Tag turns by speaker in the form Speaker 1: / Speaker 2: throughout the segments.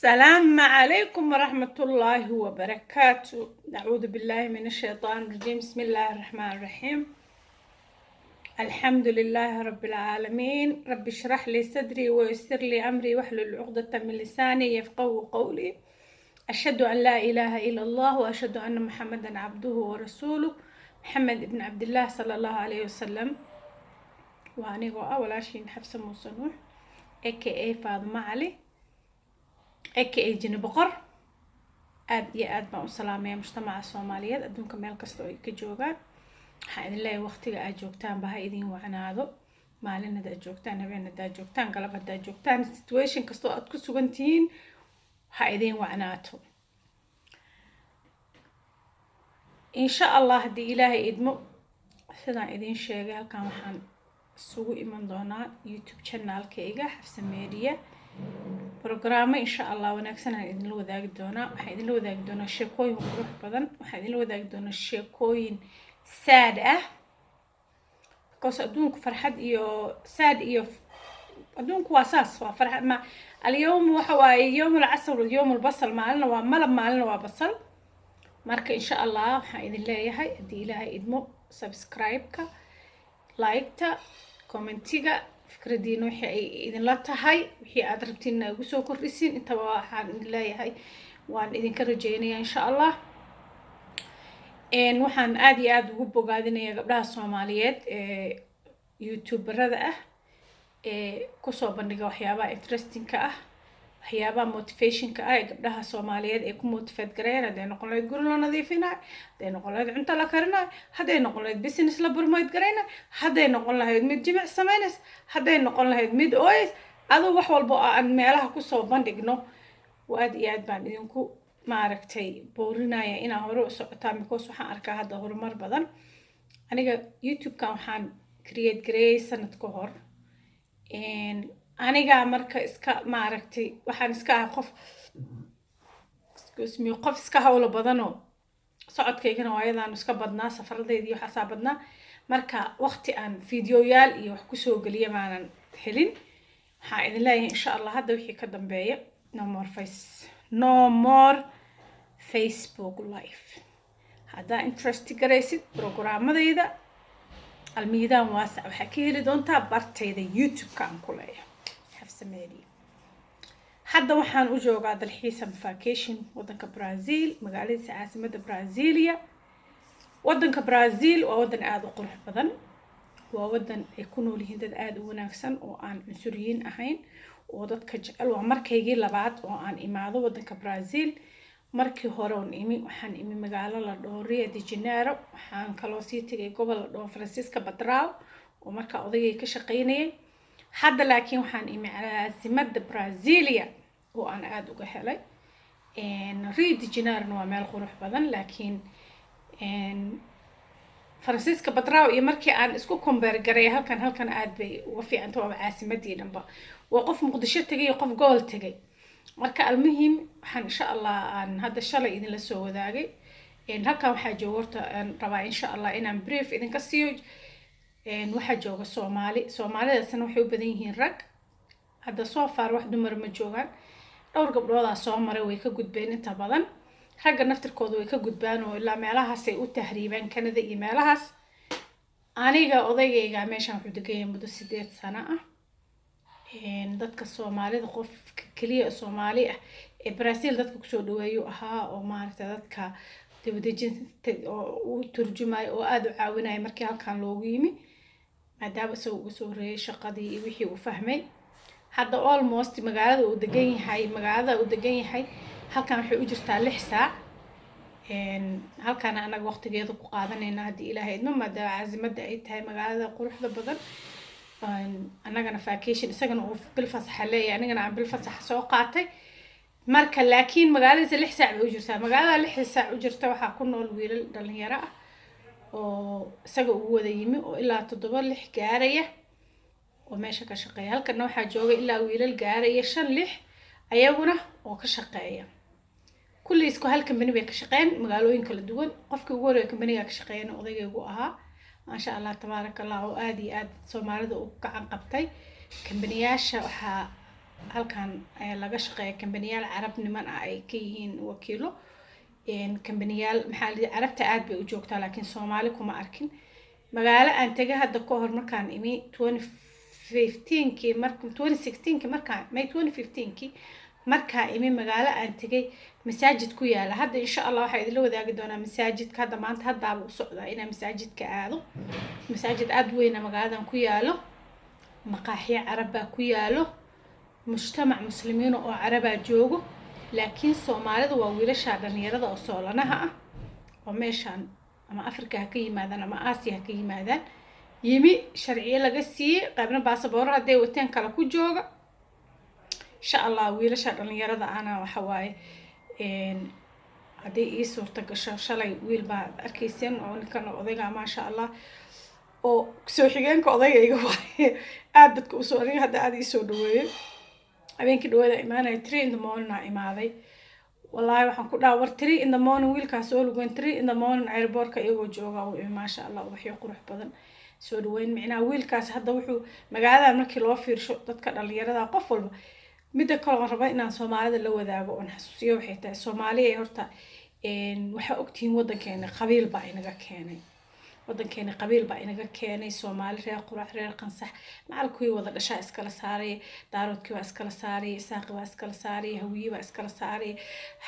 Speaker 1: السلام عليكم ورحمة الله وبركاته. أعوذ بالله من الشيطان الرجيم. بسم الله الرحمن الرحيم. الحمد لله رب العالمين. رب اشرح لي صدري ويسر لي أمري واحلل عقدة من لساني يفقهوا قولي. أشهد أن لا إله إلا الله وأشهد أن محمدا عبده ورسوله، محمد بن عبد الله صلى الله عليه وسلم. وأنيقو walaashiin Xafsa Muuse Nuux, aka Faadimo Cali, aka Jini Boqor. Aad iyo aad baan u salaamaya mujtamaca Soomaaliyeed adduunka meel kasta oo ay ka joogaan. Waxaan idin leeyahay, waqtiga aad joogtaanba ha idin wacnaado. Maalin haddaad joogtaan, habeen haddaad joogtaan, galab haddaad joogtaan, situation kastoo aad ku sugan tihiin ha idin wacnaato, insha Allah. Haddii Ilaahay idmo, sidaan idin sheegay, halkan waxaan isugu iman doonaa YouTube channelkayga Xafsa Media. Programmo insha Allah wanaagsan aan idinla wadaagi doonaa. Waxaan idinla wadaagi doonaa sheekooyin qurux badan, waxaan idinla wadaagi doonaa sheekooyin sad ah, because adduunku farxad iyo sad iyo adduunku waa saas, waa farxad ma اليوم waxa waaye يوم العسل واليوم البصل. Maalina waa malab, maalina waa basal. Marka insha Allah waxaan idin leeyahay, haddii Ilaahay idmo, subscribe-ka, like-ta, commentiga, fikradiina wixii ay idinla tahay, wixii aad rabtiin ina igu soo kordhisiin, intaba waxaan idin leeyahay waan idinka rajeynaya, insha Allah. Waxaan aada iyo aada ugu bogaadinaya gabdhaha Soomaaliyeed ee youtuberada ah ee kusoo bandhiga waxyaabaha interestingka ah, waxyaabaha motivationka ah ee gabdhaha Soomaaliyeed ay ku motivate gareeyaan. Hadday noqon lahayd guri la nadiifinayo, hadday noqon lahayd cunto la karinayo, hadday noqon lahayd business la promote garaynayo, hadday noqon lahayd mid jimic samaynaysa, hadday noqon lahayd mid ooyeys, aduu wax walba oo aan meelaha kusoo bandhigno, aad iyo aad baan idinku maaragtay boorinaya inaa hore u socotaan, because waxaan arkaa hadda horumar badan. Aniga YouTube-kan waxaan create gareeyay sanad ka hor. Aniga marka iska maaragtay waxaan iska ahay qof, excuse me, qof iska hawlo badanoo socodkaygana waayadaan iska badnaa, safaradayda iyo waxaasaa badnaa. Marka waqti aan videoyaal iyo wax kusoo geliya maanan helin. Waxaan idin leeyahay, insha Allah, hadda wixii ka dambeeya, no more face, no more Facebook Live. Haddaa interest garaysid programmadayda Almiidaan Waasac, waxaa ka heli doontaa bartayda YouTube-ka aan ku leeyahay, Xafsa Media. Hadda waxaan u joogaa dalxiisa, vacation, waddanka Brazil, magaaladiisa caasimadda Brazilia. Waddanka Brazil waa waddan aada u qurux badan, waa waddan ay ku nool yihiin dad aada u wanaagsan oo aan cunsuriyiin ahayn oo dadka jecel. Waa markaygii labaad oo aan imaado waddanka Brazil. Markii hore oon imi, waxaan imi magaalo la dhaho Rio de Janeiro. Waxaan kaloo sii tegay gobol la dhaho Francisco Beltrão oo markaa odaygay ka shaqaynayay. Hadda laakiin waxaan imi caasimadda Brazilia oo aan aada uga helay. Rio de Janeirona waa meel qurux badan, laakiin Francisco Beltrão iyo markii aan isku compare garay halkan aad bay uga fiicanta. Waaba caasimadii dhanba, waa qof Muqdisho tegay iyo qof gobol tegay. Marka almuhim, waxaan insha Allah aan hadda shalay idinla soo wadaagay, halkan waxaa jooga, horta aan rabaa insha Allah inaan brief idinka siiyo. Waxaa jooga Soomaali. Soomaalidaasna waxay u badan yihiin rag. Hadda soo far wax dumar ma joogaan. Dhowr gabdhoodaa soo maray, way ka gudbeen. Inta badan ragga naftirkooda way ka gudbaan oo ilaa meelahaasay u tahriibaan, Canada iyo meelahaas. Aniga odaygayga meeshaan wuxuu degan yahay muddo 8 sano ah. Dadka Soomaalida, qofka keliya Soomaali ah ee Brazil dadka kusoo dhaweeyu ahaa oo maaragtay dadka dibadejinta oo u turjumayo oo aada u caawinaya markii halkan loogu yimi, maadaama isaga uga soo horreeyay shaqadii iyo wixii uu fahmay. Hadda almost magaalada uu degan yahay halkan waxay u jirtaa 6 saac. Halkaana anaga waqtigeeda ku qaadanayna, haddii Ilaahay idmo, maadaama caasimadda ay tahay magaalada quruxda badan. Annagana vacation, isagana uu bil fasaxa leeyahay, anigana aan bil fasaxa soo qaatay. Marka laakiin magaaladiisa 6 saac bay u jirtaa. Magaalada 6 saac u jirta waxaa ku nool wiilal dhalinyaro ah oo isaga ugu wada yimi oo ilaa toddoba, lix gaaraya oo meesha ka shaqeeya. Halkana waxaa jooga ilaa wiilal gaaraya shan, lix ayaguna oo ka shaqeeya. Kulli isku hal kambani bay ka shaqeeyaan, magaalooyin kala duwan. Qofkii ugu horreeya kambaniga ka shaqeeyana odaygaygu ahaa, maasha Allah, tabaaraka Allah, oo aada iyo aada Soomaalida u gacan qabtay kambaniyaasha. Waxaa Halkan laga shaqeeya kambaniyaal Carab niman ah ay ka yihiin wakiilo. Kambaniyaal, maxaa la, Carabta aad bay u joogtaa, laakiin Soomaali kuma arkin. Magaalo aan tegay hadda ka hor markaan imi 2015-kii, marka 2016-kii, markaan may 2015-kii markaa imi, magaalo aan tegay masaajid ku yaala. Hadda insha Allah waxaa idinla wadaagi doonaa masaajidka. Hadda maanta haddaaba u socdaa inaan masaajidka aado. Masaajid aada weyna magaaladan ku yaalo, maqaaxiyo Carab baa ku yaalo, mujtamac Muslimiina oo Carabaa joogo, laakiin Soomaalida waa wiilasha dhalinyarada oo soolanaha ah oo meeshaan ama Africa ha ka yimaadaan ama Aasiya ha ka yimaadaan yimi, sharciyo laga siiyey, qaybna baasabooro hadday wateen kale ku jooga. Insha Allah wiilasha dhalinyarada ana waxa waaye, hadday ii suurta gasho, shalay wiil baa arkayseen oo ninkan odayga, maasha Allah, oo soo xigeenka odayga waaye, aada dadka usoo, aniga hadda aada ii soo dhaweeyey. Habeenkii dhaweeda imaanaya, 3 in the morning aa imaaday. Wallaahi waxaan ku dhaha, war, 3 in the morning wiilkaas oo lugeyn, 3 in the morning airportka iyagoo jooga uu imi, maasha Allah, ubaxyo qurux badan, soo dhaweyn. Micnaha wiilkaas hadda wuxuu magaaladan markii loo fiirsho dadka dhalinyarada qof walba. Midda kale oon raba inaan Soomaalida la wadaago oon xasuusiyo waxay tahay, Soomaaliya horta waxaa ogtihiin waddankeena qabiil baa inaga keenay, waddankeena qabiil baa inaga keenay. Soomaali reer Qurac, reer Qansax, macal kuwii wada dhashaa iskala saaray, Daaroodkii baa iskala saaray, Isaaqi baa iskala saaray, Hawiye baa iskala saaray,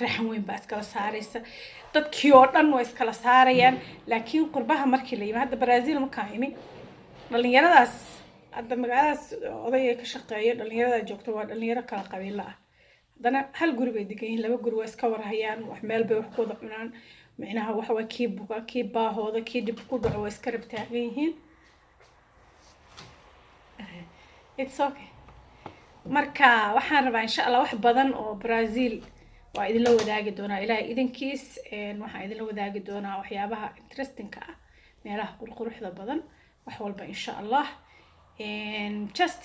Speaker 1: Raxan Weyn baa iskala saaraysa, dadkii oo dhan waa iskala saarayaan. Laakiin qurbaha markii la yimi, hadda Brazil markaan imi, dhalinyaradaas hadda magaaladaas odayga ka shaqeeya, dhalinyarada joogta waa dhalinyaro kala qabiilo ah, haddana hal guri bay degan yihiin, laba guri, waa iska warhayaan, wax meel bay wax ku wada cunaan. Micnaha waxa waa kii buka, kii baahooda, kii dhib ku dhaco, waa iska rab taagan yihiin. It's okay. Marka waxaan rabaa insha Allah wax badan oo Brazil waa idinla wadaagi doonaa, Ilaahay idinkiis. Waxaan idinla wadaagi doonaa waxyaabaha interestingka ah, meelaha qurquruxda badan, wax walba insha Allah. Just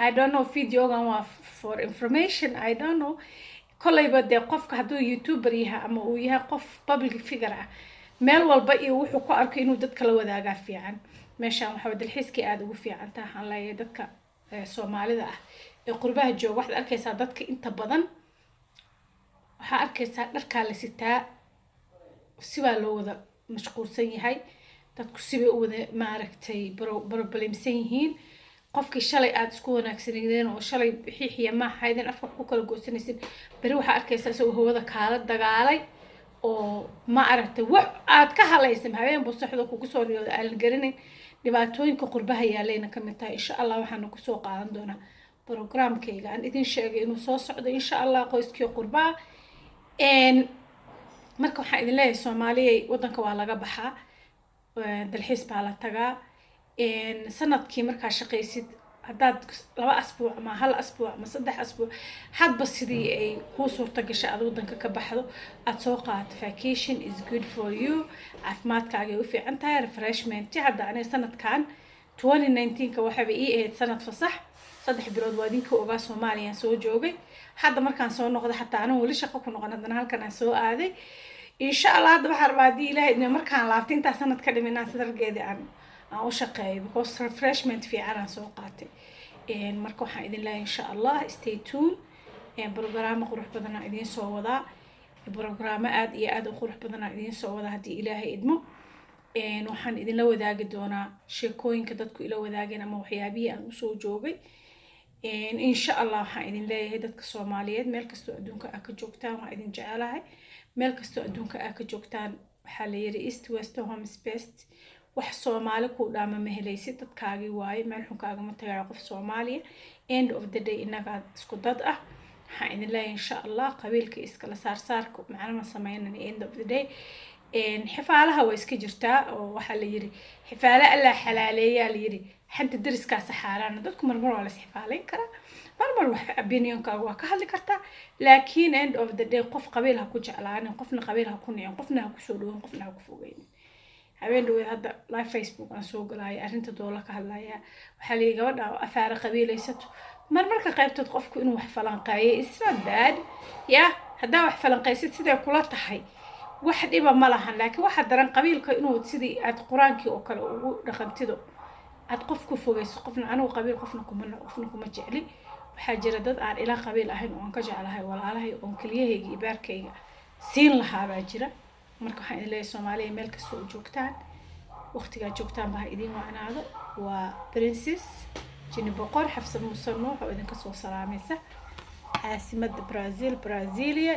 Speaker 1: I don't know, videogan waa for information, I don't know. Kolleyba dee qofka hadduu YouTuber yahay ama uu yahay qof public figure ah, meel walba iyo wuxuu ku arko inuu dadka la wadaagaa fiican. Meeshaan waxaa dalxiiskii aada ugu fiican taha. Waxaan leeyahay dadka Soomaalida ah ee qurbaha jooga, waxaad arkaysaa dadka inta badan, waxaa arkaysaa dharkaa la sitaa, sibaa loo wada mashquulsan yahay, dadku sibay u wada maaragtay problemsan yihiin. Qofkii shalay aada isku wanaagsaneydeen oo shalay xiixiya maahaydeen, afka wax ku kala goosanaysin, beri waxaa arkaysaa isagoo hawada kaala dagaalay oo ma aragtay wax aad ka halaysan, habeen buu saxdo kugu soo riyooda aan la garanayn. Dhibaatooyinka qurbaha yaalayna kamid tahay. Insha Allah waxaanu kusoo qaadan doonaa programkayga aan idin sheegay inuu soo socdo insha Allah, qoyskii qurbaha. Marka waxaan idin leeyahay, Soomaaliyay, waddanka waa laga baxaa, dalxiis baa la tagaa. Sanadkii markaa shaqaysid, haddaad 2 asbuuc ama hal asbuuc ama 3 asbuuc, hadba sidii ay kuu suurta gashay, aad waddanka ka baxdo, aad soo qaadato vacation, is good for you. Caafimaadkaagay u fiican tahay, refreshment. Hadda aniga sanadkan 2019-ka waxaaba ii ahayd sanad fasax, 3 bilood. Waa idinka ogaa, Soomaaliyaan soo joogay. Hadda markaan soo noqday, xataa anigu weli shaqo ku noqon, haddana halkan aan soo aaday. Insha Allah hadda waxaan rabaa, haddii Ilaahay idmo, markaan laabtay intaa sanad ka dhimin, inaan sadargeedii aan u shaqeeyo, because refreshment fiican aan soo qaatay. Marka waxaan idin leeyahay insha Allah stay tune. Programmo qurux badan aan idiin soo wadaa, programmo aad iyo aad u qurux badan aan idiin soo wadaa haddii Ilaahay idmo. Waxaan idinla wadaagi doonaa sheekooyinka dadku ila wadaageen ama waxyaabihii aan usoo joogay insha Allah. Waxaan idin leeyahay, dadka Soomaaliyeed meel kastoo adduunka aa ka joogtaan, waan idin jecelahay. Meel kastoo adduunka aa ka joogtaan, waxaa la yiri "East, west, home is best." Wax Soomaali kuu dhaama ma helaysid. Dadkaagii waaye, meel xun kaagama tagayo qof Soomaaliya. End of the day innagaa isku dad ah. Waxaan idin leeyahay insha Allah, qabiilka iskala saarsaarka macna ma sameynan. End of the day xifaalaha waa iska jirtaa, oo waxaa la yiri xifaale Allaa xalaaleeyaa, la yiri xanta dariskaasa xaaraana. Dadku marmar waa la isxifaaleyn karaa, marmar wax opinionkaaga waa ka hadli kartaa, laakiin end of the day qof qabiil ha ku jeclaanin, qofna qabiil ha ku nicin, qofna ha kusoo dhawin, qofna ha ku fogeynin. Habeen dhaweed hadda live Facebook aan soo galaya, arrinta doola ka hadlaya, waxaa la yidhi gabadha afaara qabiilaysato. Marmarka qaybtood qofku inuu wax falanqeeyo, it's not bad ya. Haddaa wax falanqaysid siday kula tahay, wax dhiba ma lahan. Laakiin waxaa daran qabiilka inuu sidii aad Qur-aankii oo kale ugu dhaqantido, aad qof ku fogeyso. Qofna anigu qabiil qofna kuma naco, qofna kuma jecli. Waxaa jira dad aan ila qabiil ahayn oo aan ka jeclahay walaalahay, oon keliyahayga iyo beerkayga siin lahaa baa jira. Marka waxaan idin leeyahay, Soomaaliya meel kasta oo joogtaan, waqtigaa joogtaan baa ha idiin wacnaado. Waa Princess Jini Boqor Xafsa Muuse Nuux oo idinka soo salaamaysa caasimadda Brazil, Brazilia.